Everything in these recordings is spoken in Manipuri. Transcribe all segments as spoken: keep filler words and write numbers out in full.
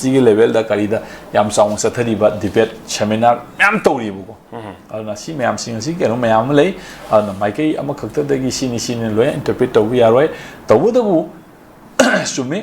ꯁꯤꯒꯤ ꯂꯦꯚꯦꯜꯗ ꯀꯔꯤꯗ ꯌꯥꯝ ꯆꯥꯎꯅ ꯆꯠꯊꯔꯤꯕ ꯗꯤꯕꯦꯠ ꯁꯦꯃꯤꯅꯥꯔ ꯃꯌꯥꯝ ꯇꯧꯔꯤꯕꯀꯣ꯫ ꯑꯗꯨꯅ ꯁꯤ ꯃꯌꯥꯝꯁꯤꯡ ꯑꯁꯤ ꯀꯩꯅꯣ ꯃꯌꯥꯝ ꯑꯃ ꯂꯩ꯫ ꯑꯗꯨꯅ ꯃꯥꯏꯀꯩ ꯑꯃꯈꯛꯇꯗꯒꯤ ꯁꯤꯅꯤ ꯁꯤꯅꯤ ꯂꯣꯏꯅ ꯏꯟꯇꯔꯄ꯭ꯔꯤꯠ ꯇꯧꯕ ꯌꯥꯔꯣꯏ꯫ ꯇꯧꯕꯇꯕꯨ ꯆꯨꯝꯃꯤ,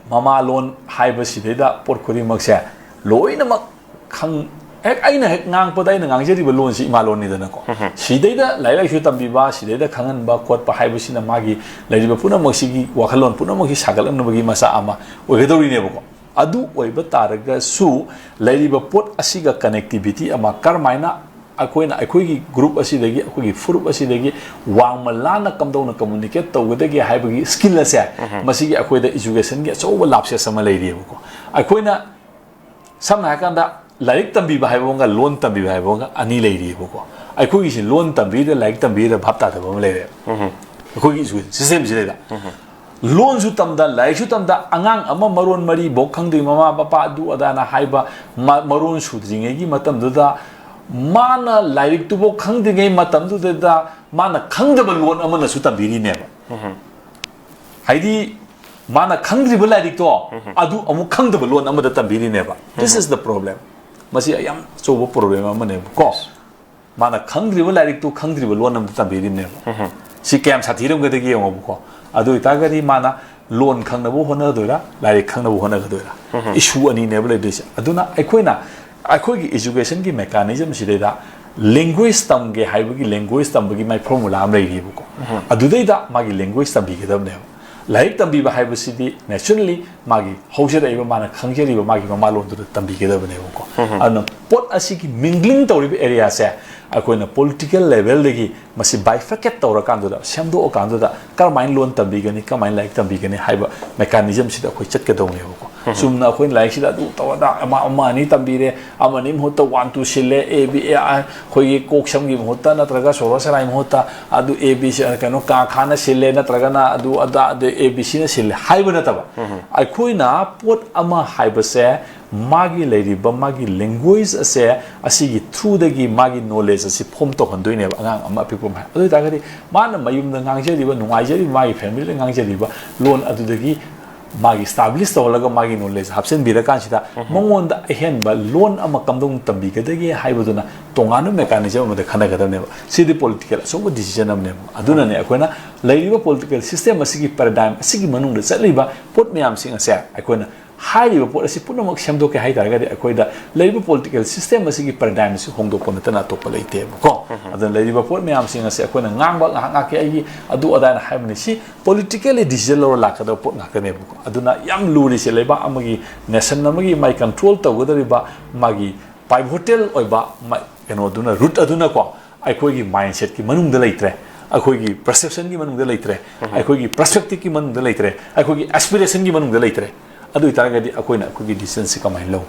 ꯃꯃꯥꯂꯣꯟ ꯍꯥꯏꯕꯁꯤꯗꯩꯗ ꯄꯣꯠ ꯈꯨꯗꯤꯡꯃꯛꯁꯦ ꯂꯣꯏꯅꯃꯛ ꯈꯪ ꯍꯦꯛ ꯑꯩꯅ ꯍꯦꯛ ꯉꯥꯡꯉꯛꯄꯗ ꯑꯩꯅ ꯉꯥꯡꯖꯔꯤꯕ ꯂꯣꯟꯁꯤ ꯏꯃꯥꯂꯣꯟꯅꯤꯗꯅꯀꯣ꯫ ꯁꯤꯗꯩꯗ ꯂꯥꯏꯔꯤꯛ ꯂꯥꯏꯁꯨ ꯇꯝꯕꯤꯕ, ꯁꯤꯗꯩꯗ ꯈꯪꯍꯟꯕ ꯈꯣꯠꯄ ꯍꯥꯏꯕꯁꯤꯅ ꯃꯥꯒꯤ ꯂꯩꯔꯤꯕ ꯄꯨꯝꯅꯃꯛꯁꯤꯒꯤ ꯋꯥꯈꯜꯂꯣꯟ ꯄꯨꯝꯅꯃꯛꯁꯤ ꯁꯥꯒꯠꯂꯛꯅꯕꯒꯤ ꯃꯆꯥꯛ ꯑꯃ ꯑꯣꯏꯒꯗꯧꯔꯤꯅꯦꯕꯀꯣ꯫ ꯑꯗꯨ ꯑꯣꯏꯕ ꯇꯥꯔꯒꯁꯨ ꯂꯩꯔꯤꯕ ꯄꯣꯠ ꯑꯁꯤꯒ ꯀꯅꯦꯛꯇꯤꯚꯤꯇꯤ ꯑꯃ ꯀꯔꯝꯍꯥꯏꯅ ꯑꯩꯈꯣꯏꯅ ꯑꯩꯈꯣꯏꯒꯤ ꯒ꯭ꯔꯨꯞ ꯑꯁꯤꯗꯒꯤ, ꯑꯩꯈꯣꯏꯒꯤ ꯐꯨꯔꯨꯞ ꯑꯁꯤꯗꯒꯤ ꯋꯥꯡꯃ ꯂꯥꯟꯅ ꯀꯝꯗꯧꯅ ꯀꯝꯃꯨꯅꯤꯀꯦꯠ ꯇꯧꯒꯗꯒꯦ ꯍꯥꯏꯕꯒꯤ ꯁ꯭ꯀꯤꯜ ꯑꯁꯦ ꯃꯁꯤꯒꯤ ꯑꯩꯈꯣꯏꯗ ꯏꯖꯨꯀꯦꯁꯟꯒꯤ ꯑꯆꯧꯕ ꯂꯥꯞꯁꯦꯁ ꯑꯃ ꯂꯩꯔꯤꯑꯕꯀꯣ꯫ ꯑꯩꯈꯣꯏꯅ ꯁꯝꯅ ꯍꯥꯏꯔꯀꯥꯟꯗ ꯂꯥꯏꯔꯤꯛ ꯇꯝꯕꯤꯕ ꯍꯥꯏꯕ ꯑꯃꯒ ꯂꯣꯟ ꯇꯝꯕꯤꯕ ꯍꯥꯏꯕ ꯑꯃꯒ ꯑꯅꯤ ꯂꯩꯔꯤꯑꯕꯀꯣ꯫ ꯑꯩꯈꯣꯏꯒꯤꯁꯤ ꯂꯣꯟ ꯇꯝꯕꯤꯔꯤꯗ ꯂꯥꯏꯔꯤꯛ ꯇꯝꯕꯤꯔꯤꯗ ꯚꯥꯞ ꯇꯥꯗꯕ ꯑꯃ ꯂꯩꯔꯦꯕ꯫ ꯑꯩꯈꯣꯏꯒꯤ ꯏꯖꯨꯀꯦꯁꯟ ꯁꯤꯁꯇꯦꯝꯁꯤꯗꯩꯗ ꯂꯣꯟꯁꯨ ꯇꯝꯗ, ꯂꯥꯏꯔꯤꯛꯁꯨ ꯇꯝꯗ, ꯑꯉꯥꯡ ꯑꯃ ꯃꯔꯣꯟ ꯃꯔꯤꯐꯧ ꯈꯪꯗ꯭ꯔꯤ, ꯃꯃꯥ ꯃꯄꯥ ꯑꯗꯨ ꯑꯗꯥꯅ ꯍꯥꯏꯕ ꯃ-, ꯃꯔꯣꯟ ꯁꯨꯗ꯭ꯔꯤꯉꯩꯒꯤ ꯃꯇꯝꯗꯨꯗ ꯃꯥꯅ ꯂꯥꯏꯔꯤꯛꯇꯨꯐꯧ ꯈꯪꯗ꯭ꯔꯤꯉꯩ ꯃꯇꯝꯗꯨꯗꯩꯗ ꯃꯥꯅ ꯈꯪꯗꯕ ꯂꯣꯟ ꯑꯃꯅꯁꯨ ꯇꯝꯕꯤꯔꯤꯅꯦꯕ꯫ ꯍꯥꯏꯗꯤ ꯃꯥꯅ ꯈꯪꯗ꯭ꯔꯤꯕ ꯂꯥꯏꯔꯤꯛꯇꯣ ꯑꯗꯨ ꯑꯃꯨꯛ ꯈꯪꯗꯕ ꯂꯣꯟ ꯑꯃꯗ ꯇꯝꯕꯤꯔꯤꯅꯦꯕ꯫ This is the problem. ꯃꯁꯤ ꯌꯥꯝ ꯑꯆꯧꯕ ꯄ꯭ꯔꯣꯕ꯭ꯂꯦꯝ ꯑꯃꯅꯦꯕꯀꯣ꯫ ꯃꯥꯅ ꯈꯪꯗ꯭ꯔꯤꯕ ꯂꯥꯏꯔꯤꯛꯇꯨ ꯈꯪꯗ꯭ꯔꯤꯕ ꯂꯣꯟ ꯑꯃꯗ ꯇꯝꯕꯤꯔꯤꯕꯅꯦꯕ꯫ ꯁꯤ ꯀꯌꯥꯝ ꯁꯥꯊꯤꯔꯝꯒꯗꯒꯦ ꯌꯦꯡꯉꯣꯕꯀꯣ꯫ ꯑꯗꯨ ꯑꯣꯏꯇꯥꯔꯒꯗꯤ ꯃꯥꯅ ꯂꯣꯟ ꯈꯪꯅꯕ ꯍꯣꯠꯅꯒꯗꯣꯏꯔꯥ, ꯂꯥꯏꯔꯤꯛ ꯈꯪꯅꯕ ꯍꯣꯠꯅꯒꯗꯣꯏꯔꯥ? ꯏꯁꯨ ꯑꯅꯤꯅꯦꯕ ꯂꯩꯗꯣꯏꯁꯦ꯫ ꯑꯗꯨꯅ ꯑꯩꯈꯣꯏꯅ ꯑꯩꯈꯣꯏꯒꯤ ꯏꯖꯨꯀꯦꯁꯟꯒꯤ ꯃꯦꯀꯥꯅꯤꯖꯝꯁꯤꯗꯩꯗ ꯂꯦꯡꯒ꯭ꯋꯦꯖ ꯇꯝꯒꯦ ꯍꯥꯏꯕꯒꯤ ꯂꯦꯡꯒ꯭ꯋꯦꯖ ꯇꯝꯕꯒꯤ ꯃꯥꯏ ꯐꯣꯔꯃꯨꯂꯥ ꯑꯃ ꯂꯩꯔꯤꯕꯀꯣ꯫ ꯑꯗꯨꯗꯩꯗ ꯃꯥꯒꯤ ꯂꯦꯡꯒ꯭ꯋꯦꯖ ꯇꯝꯕꯤꯒꯗꯕꯅꯦꯕ꯫ ꯂꯥꯏꯔꯤꯛ ꯇꯝꯕꯤꯕ ꯍꯥꯏꯕꯁꯤꯗꯤ ꯅꯦꯆꯔꯦꯜꯂꯤ ꯃꯥꯒꯤ ꯍꯧꯖꯔꯛꯏꯕ ꯃꯥꯅ ꯈꯪꯖꯔꯤꯕ ꯃꯥꯒꯤ ꯃꯃꯥꯂꯣꯟꯗꯨꯗ ꯇꯝꯕꯤꯒꯗꯕꯅꯦꯕꯀꯣ꯫ ꯑꯗꯨꯅ ꯄꯣꯠ ꯑꯁꯤꯒꯤ ꯃꯤꯡꯒ꯭ꯂꯤꯡ ꯇꯧꯔꯤꯕ ꯑꯦꯔꯤꯌꯥꯁꯦ ꯑꯩꯈꯣꯏꯅ ꯄꯣꯂꯤꯇꯤꯀꯦꯜ ꯂꯦꯚꯦꯜꯗꯒꯤ ꯃꯁꯤ ꯕꯥꯏꯐꯔꯀꯦꯠ ꯇꯧꯔꯀꯥꯟꯗꯨꯗ, ꯁꯦꯝꯗꯣꯛꯑꯀꯥꯟꯗꯨꯗ ꯀꯔꯝꯍꯥꯏꯅ ꯂꯣꯟ ꯇꯝꯕꯤꯒꯅꯤ, ꯀꯔꯝꯍꯥꯏꯅ ꯂꯥꯏꯔꯤꯛ ꯇꯝꯕꯤꯒꯅꯤ ꯍꯥꯏꯕ ꯃꯦꯀꯥꯅꯤꯖꯝꯁꯤꯗ ꯑꯩꯈꯣꯏ ꯆꯠꯀꯗꯧꯅꯦꯕꯀꯣ꯫ ꯆꯨꯝꯅ ꯑꯩꯈꯣꯏꯅ ꯂꯥꯏꯔꯤꯛꯁꯤꯗ ꯑꯗꯨ ꯇꯧꯔꯗ ꯑꯃ, ꯑꯃ ꯑꯅꯤ ꯇꯝꯕꯤꯔꯦ, ꯑꯃꯅꯤ ꯃꯍꯨꯠꯇ ꯋꯥꯟ ꯇꯨ ꯁꯤꯜꯂꯦ, ꯑꯦ ꯕꯤ ꯑꯦ ꯑꯥꯏ, ꯑꯩꯈꯣꯏꯒꯤ ꯀꯣꯛ ꯁꯝꯒꯤ ꯃꯍꯨꯠꯇ ꯅꯠꯇ꯭ꯔꯒ ꯁꯣꯔꯣ ꯁꯔꯥꯏ ꯃꯍꯨꯠꯇ ꯑꯗꯨ ꯑꯦ ꯕꯤ ꯁꯤ, ꯀꯩꯅꯣ, ꯀꯥ ꯈꯥꯅ ꯁꯤꯜꯂꯦ, ꯅꯠꯇ꯭ꯔꯒꯅ ꯑꯗꯨ ꯑꯗꯥ ꯑꯗꯩ ꯑꯦ ꯕꯤ ꯁꯤꯅ ꯁꯤꯜꯂꯦ ꯍꯥꯏꯕ ꯅꯠꯇꯕ꯫ ꯑꯩꯈꯣꯏꯅ ꯄꯣꯠ ꯑꯃ ꯍꯥꯏꯕꯁꯦ ꯃꯥꯒꯤ ꯂꯩꯔꯤꯕ ꯃꯥꯒꯤ ꯂꯦꯡꯒ꯭ꯋꯦꯖ ꯑꯁꯦ ꯑꯁꯤꯒꯤ ꯊ꯭ꯔꯨꯗꯒꯤ ꯃꯥꯒꯤ ꯅꯣꯂꯦꯖ ꯑꯁꯤ ꯐꯣꯝ ꯇꯧꯍꯟꯗꯣꯏꯅꯦꯕ ꯑꯉꯥꯡ ꯑꯃ ꯑꯄꯤꯛꯄ ꯑꯃ ꯍꯥꯏ꯫ ꯑꯗꯨ ꯑꯣꯏꯇꯥꯔꯒꯗꯤ ꯃꯥꯅ ꯃꯌꯨꯝꯗ ꯉꯥꯡꯖꯔꯤꯕ, ꯅꯨꯡꯉꯥꯏꯖꯔꯤꯕ, ꯃꯥꯒꯤ ꯐꯦꯃꯤꯂꯤꯗ ꯉꯥꯡꯖꯔꯤꯕ ꯂꯣꯟ ꯑꯗꯨꯗꯒꯤ ꯃꯥꯒꯤ establish ꯇꯧꯍꯜꯂꯒ ꯃꯥꯒꯤ knowledge ꯍꯥꯞꯆꯤꯟꯕꯤꯔꯀꯥꯟꯁꯤꯗ ꯃꯉꯣꯟꯗ ꯑꯍꯦꯟꯕ ꯂꯣꯟ ꯑꯃ ꯀꯝꯗꯧꯅ ꯇꯝꯕꯤꯒꯗꯒꯦ ꯍꯥꯏꯕꯗꯨꯅ ꯇꯣꯉꯥꯟꯕ mechanism ꯑꯃꯗ ꯈꯟꯅꯒꯗꯕꯅꯦꯕ꯫ ꯁꯤꯗꯤ political ꯑꯆꯧꯕ decision ꯑꯃꯅꯦꯕ꯫ ꯑꯗꯨꯅꯅꯦ ꯑꯩꯈꯣꯏꯅ ꯂꯩꯔꯤꯕ political system ꯑꯁꯤꯒꯤ paradigm ꯑꯁꯤꯒꯤ ꯃꯅꯨꯡꯗ ꯆꯠꯂꯤꯕ ꯄꯣꯠ ꯃꯌꯥꯝꯁꯤꯡ ꯑꯁꯦ ꯑꯩꯈꯣꯏꯅ ꯍꯥꯏꯔꯤꯕ ꯄꯣꯠ ꯑꯁꯤ ꯄꯨꯝꯅꯃꯛ ꯁꯦꯝꯗꯣꯛꯀꯦ ꯍꯥꯏ ꯇꯥꯔꯒꯗꯤ ꯑꯩꯈꯣꯏꯗ ꯂꯩꯔꯤꯕ political system ꯑꯁꯤꯒꯤ paradigm ꯑꯁꯤ ꯍꯣꯡꯗꯣꯛꯄ ꯅꯠꯇꯅ ꯑꯇꯣꯞꯄ ꯂꯩꯇꯦꯕꯀꯣ꯫ ꯑꯗꯨꯅ ꯂꯩꯔꯤꯕ ꯄꯣꯠ ꯃꯌꯥꯝꯁꯤꯡ ꯑꯁꯤ ꯑꯩꯈꯣꯏꯅ ꯉꯥꯡꯕ ꯉꯥꯏꯍꯥꯛ ꯉꯥꯏꯍꯥꯛꯀꯤ ꯑꯩꯒꯤ ꯑꯗꯨ ꯑꯗꯥꯅ ꯍꯥꯏꯕꯅꯤ, ꯁꯤ politically decision ꯂꯧꯔ ꯂꯥꯛꯀꯗꯕ ꯄꯣꯠ ꯉꯥꯛꯇꯅꯦꯕꯀꯣ꯫ ꯑꯗꯨꯅ ꯌꯥꯝ ꯂꯨꯔꯤꯁꯦ ꯂꯩꯕꯥꯛ ꯑꯃꯒꯤ, nation ꯑꯃꯒꯤ ꯃꯥꯏ control ꯇꯧꯒꯗꯧꯔꯤꯕ ꯃꯥꯒꯤ pivotal ꯑꯣꯏꯕ ꯃꯥꯏ ꯀꯩꯅꯣꯗꯨꯅ, root ꯑꯗꯨꯅꯀꯣ ꯑꯩꯈꯣꯏꯒꯤ mindsetꯀꯤ ꯃꯅꯨꯡꯗ ꯂꯩꯇ꯭ꯔꯦ, ꯑꯩꯈꯣꯏꯒꯤ perceptionꯒꯤ ꯃꯅꯨꯡꯗ ꯂꯩꯇ꯭ꯔꯦ, ꯑꯩꯈꯣꯏꯒꯤ perspectiveꯀꯤ ꯃꯅꯨꯡꯗ ꯂꯩꯇ꯭ꯔꯦ, ꯑꯩꯈꯣꯏꯒꯤ aspirationꯒꯤ ꯃꯅꯨꯡꯗ ꯂꯩꯇ꯭ꯔꯦ꯫ ꯑꯗꯨ ꯑꯣꯏꯇꯥꯔꯒꯗꯤ ꯑꯩꯈꯣꯏꯅ ꯑꯩꯈꯣꯏꯒꯤ decisionꯁꯤ ꯀꯃꯥꯏꯅ ꯂꯧ?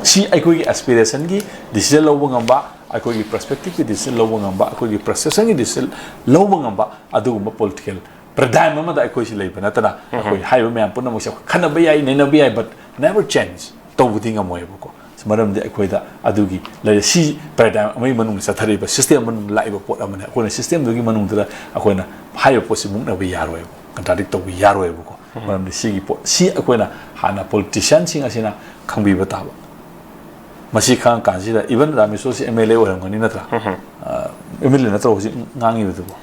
ꯁꯤ ꯑꯩꯈꯣꯏꯒꯤ aspirationꯒꯤ decision ꯂꯧꯕ ꯉꯝꯕ, ꯑꯩꯈꯣꯏꯒꯤ perspectiveꯀꯤ decision ꯂꯧꯕ ꯉꯝꯕ, ꯑꯩꯈꯣꯏꯒꯤ perceptionꯒꯤ decision ꯂꯧꯕ ꯉꯝꯕ ꯑꯗꯨꯒꯨꯝꯕ political paradigm ꯑꯃꯗ ꯑꯩꯈꯣꯏꯁꯤ ꯂꯩꯕ ꯅꯠꯇꯅ ꯑꯩꯈꯣꯏ ꯍꯥꯏꯔꯤꯕ ꯃꯌꯥꯝ ꯄꯨꯝꯅꯃꯛꯁꯦ ꯑꯩꯈꯣꯏ ꯈꯟꯅꯕ ꯌꯥꯏ, ꯅꯩꯅꯕ ꯌꯥꯏ, but never change ꯇꯧꯕꯗꯤ ꯉꯝꯃꯣꯏꯕꯀꯣ꯫ ꯃꯔꯝꯗꯤ ꯑꯩꯈꯣꯏꯗ ꯑꯗꯨꯒꯤ ꯂꯩꯔꯦ꯫ ꯁꯤ paradigm ꯑꯃꯒꯤ ꯃꯅꯨꯡꯗ ꯆꯠꯊꯔꯛꯏꯕ, system ꯃꯅꯨꯡꯗ ꯂꯥꯛꯏꯕ ꯄꯣꯠ ꯑꯃꯅꯤ꯫ ꯑꯩꯈꯣꯏꯅ systemꯗꯨꯒꯤ ꯃꯅꯨꯡꯗꯨꯗ ꯑꯩꯈꯣꯏꯅ ꯍꯥꯏꯔꯤꯕ ꯄꯣꯠꯁꯤ ꯃꯨꯛꯅꯕ ꯌꯥꯔꯣꯏꯕ, contradict ꯇꯧꯕ ꯌꯥꯔꯣꯏꯕꯀꯣ꯫ ꯃꯔꯝꯗꯤ ꯁꯤꯒꯤ ꯄꯣꯠ ꯁꯤ ꯑꯩꯈꯣꯏꯅ ꯍꯥꯟꯅ politicianꯁꯤꯡ ꯑꯁꯤꯅ ꯈꯪꯕꯤꯕ ꯇꯥꯕ꯫ ꯃꯁꯤ ꯈꯪꯉꯀꯥꯟꯁꯤꯗ even ꯔꯥꯃꯦꯁꯣꯔꯁꯤ MLA ꯑꯣꯏꯔꯝꯒꯅꯤ ꯅꯠꯇ꯭ꯔꯥ? ꯑ, MLA ꯅꯠꯇ꯭ꯔꯣ ꯍꯧꯖꯤꯛ ꯉꯥꯡꯉꯤꯕꯗꯨꯕꯨ?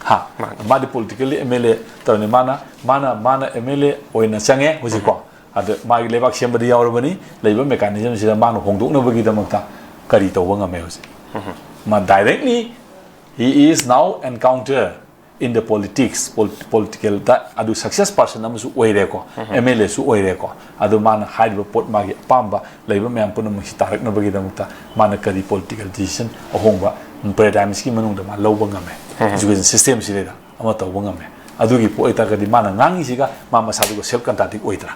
ꯍꯥ? ꯃꯥꯗꯤ politically MLA ꯇꯧꯔꯅꯤ꯫ ꯃꯥꯅ, ꯃꯥꯅ, ꯃꯥꯅ MLA ꯑꯣꯏꯅ ꯆꯪꯉꯦ ꯍꯧꯖꯤꯛꯀꯣ꯫ ꯑꯗ ꯃꯥꯒꯤ ꯂꯩꯕꯥꯛ ꯁꯦꯝꯕꯗꯤ ꯌꯥꯎꯔꯕꯅꯤ꯫ ꯂꯩꯕ mechanismꯁꯤꯗ ꯃꯥꯅ ꯍꯣꯡꯗꯣꯛꯅꯕꯒꯤꯗꯃꯛꯇ ꯀꯔꯤ ꯇꯧꯕ ꯉꯝꯃꯦ ꯍꯧꯖꯤꯛ? ꯃꯥ directly he is now encounter in the politics, pol-, politicalꯗ ꯑꯗꯨ success person ꯑꯃꯁꯨ ꯑꯣꯏꯔꯦꯀꯣ, MLAꯁꯨ ꯑꯣꯏꯔꯦꯀꯣ꯫ ꯑꯗꯨ ꯃꯥꯅ ꯍꯥꯏꯔꯤꯕ ꯄꯣꯠ, ꯃꯥꯒꯤ ꯑꯄꯥꯝꯕ ꯂꯩꯕ ꯃꯌꯥꯝ ꯄꯨꯝꯅꯃꯛꯁꯤ ꯇꯥꯔꯛꯅꯕꯒꯤꯗꯃꯛꯇ ꯃꯥꯅ ꯀꯔꯤ political decision ꯑꯍꯣꯡꯕ paradigmꯁꯀꯤ ꯃꯅꯨꯡꯗ ꯃꯥ ꯂꯧꯕ ꯉꯝꯃꯦ? Education systemꯁꯤꯗꯩꯗ ꯑꯃ ꯇꯧꯕ ꯉꯝꯃꯦ꯫ ꯑꯗꯨꯒꯤ ꯄꯣꯠ ꯑꯣꯏꯇꯥꯔꯒꯗꯤ ꯃꯥꯅ ꯉꯥꯡꯉꯤꯁꯤꯒ ꯃꯥ ꯃꯁꯥꯗꯨꯒ self contradict ꯑꯣꯏꯗ꯭ꯔꯥ?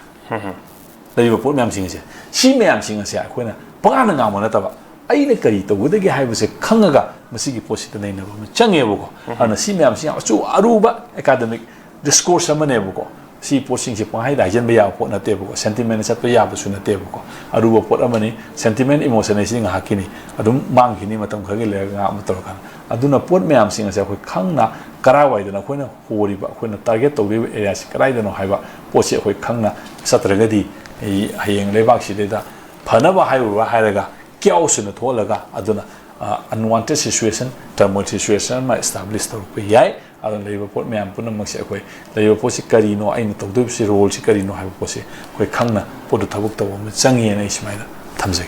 ꯂꯩꯔꯤꯕ ꯄꯣꯠ ꯃꯌꯥꯝꯁꯤꯡ ꯑꯁꯦ, ꯁꯤ ꯃꯌꯥꯝꯁꯤꯡ ꯑꯁꯦ ꯑꯩꯈꯣꯏꯅ ꯄꯉꯥꯡꯗ ꯉꯥꯡꯕ ꯅꯠꯇꯕ, ꯑꯩꯅ ꯀꯔꯤ ꯇꯧꯒꯗꯒꯦ ꯍꯥꯏꯕꯁꯦ ꯈꯪꯉꯒ ꯃꯁꯤꯒꯤ ꯄꯣꯠꯁꯤꯗ ꯅꯩꯅꯕ ꯑꯃ ꯆꯪꯉꯦꯕꯀꯣ꯫ ꯑꯗꯨꯅ ꯁꯤ ꯃꯌꯥꯝꯁꯤ ꯌꯥꯝ ꯑꯆꯧ-, ꯑꯔꯨꯕ academic discourse ꯑꯃꯅꯦꯕꯀꯣ꯫ ꯁꯤ ꯄꯣꯠꯁꯤꯡꯁꯦ ꯄꯪꯍꯥꯏꯗ ꯍꯥꯏꯖꯤꯟꯕ ꯌꯥꯕ ꯄꯣꯠ ꯅꯠꯇꯦꯕꯀꯣ, ꯁꯦꯟꯇꯤꯃꯦꯟ ꯆꯠꯄ ꯌꯥꯕꯁꯨ ꯅꯠꯇꯦꯕꯀꯣ꯫ ꯑꯔꯨꯕ ꯄꯣꯠ ꯑꯃꯅꯤ꯫ ꯁꯦꯟꯇꯤꯃꯦꯟ, ꯏꯃꯣꯁꯟ ꯍꯥꯏꯁꯤ ꯉꯥꯏꯍꯥꯛꯀꯤꯅꯤ, ꯑꯗꯨꯝ ꯃꯥꯡꯈꯤꯅꯤ, ꯃꯇꯝ ꯈꯔꯒꯤ ꯂꯩꯔꯒ ꯉꯥꯏꯍꯥꯛ ꯑꯃ ꯇꯧꯔꯀꯥꯟꯗ꯫ ꯑꯗꯨꯅ ꯄꯣꯠ ꯃꯌꯥꯝꯁꯤꯡ ꯑꯁꯦ ꯑꯩꯈꯣꯏ ꯈꯪꯅ, ꯀꯔꯥꯏꯋꯥꯏꯗꯅ ꯑꯩꯈꯣꯏꯅ ꯍꯣꯔꯤꯕ, ꯑꯩꯈꯣꯏꯅ ꯇꯥꯔꯒꯦꯠ ꯇꯧꯗꯣꯔꯤꯕ ꯑꯦꯔꯤꯌꯥꯁꯤ ꯀꯗꯥꯏꯗꯅꯣ ꯍꯥꯏꯕ ꯄꯣꯠꯁꯤ ꯑꯩꯈꯣꯏ ꯈꯪꯅ ꯆꯠꯇ꯭ꯔꯒꯗꯤ, ꯑꯩ ꯍꯌꯦꯡ ꯂꯩꯕꯥꯛꯁꯤꯗꯩꯗ ꯐꯅꯕ ꯍꯥꯏꯔꯨꯔ ꯍꯥꯏꯔꯒ ꯀ꯭ꯌꯥꯎꯁꯤꯅ ꯊꯣꯛꯍꯜꯂꯒ, ꯑꯗꯨꯅ ꯑꯟꯋꯥꯟꯇꯦꯗ ꯁꯤꯆꯨꯋꯦꯁꯟ, ꯇꯔꯃꯣꯏꯜ ꯁꯤꯆꯨꯋꯦꯁꯟ ꯑꯃ ꯑꯦꯁꯇꯥꯕ꯭ꯂꯤꯁ ꯇꯧꯔꯛꯄ ꯌꯥꯏ꯫ ꯑꯗꯨꯅ ꯂꯩꯔꯤꯕ ꯄꯣꯠ ꯃꯌꯥꯝ ꯄꯨꯝꯅꯃꯛꯁꯦ ꯑꯩꯈꯣꯏ, ꯂꯩꯔꯤꯕ ꯄꯣꯠꯁꯤ ꯀꯔꯤꯅꯣ, ꯑꯩꯅ ꯇꯧꯗꯣꯏꯕꯁꯤ, ꯔꯣꯜꯁꯤ ꯀꯔꯤꯅꯣ ꯍꯥꯏꯕ ꯄꯣꯠꯁꯤ ꯑꯩꯈꯣꯏ ꯈꯪꯅ ꯄꯣꯠꯇꯨ ꯊꯕꯛ ꯇꯧꯕ ꯑꯃ ꯆꯪꯉꯦꯅ ꯑꯩ ꯁꯨꯃꯥꯏꯅ ꯊꯝꯖꯒꯦ꯫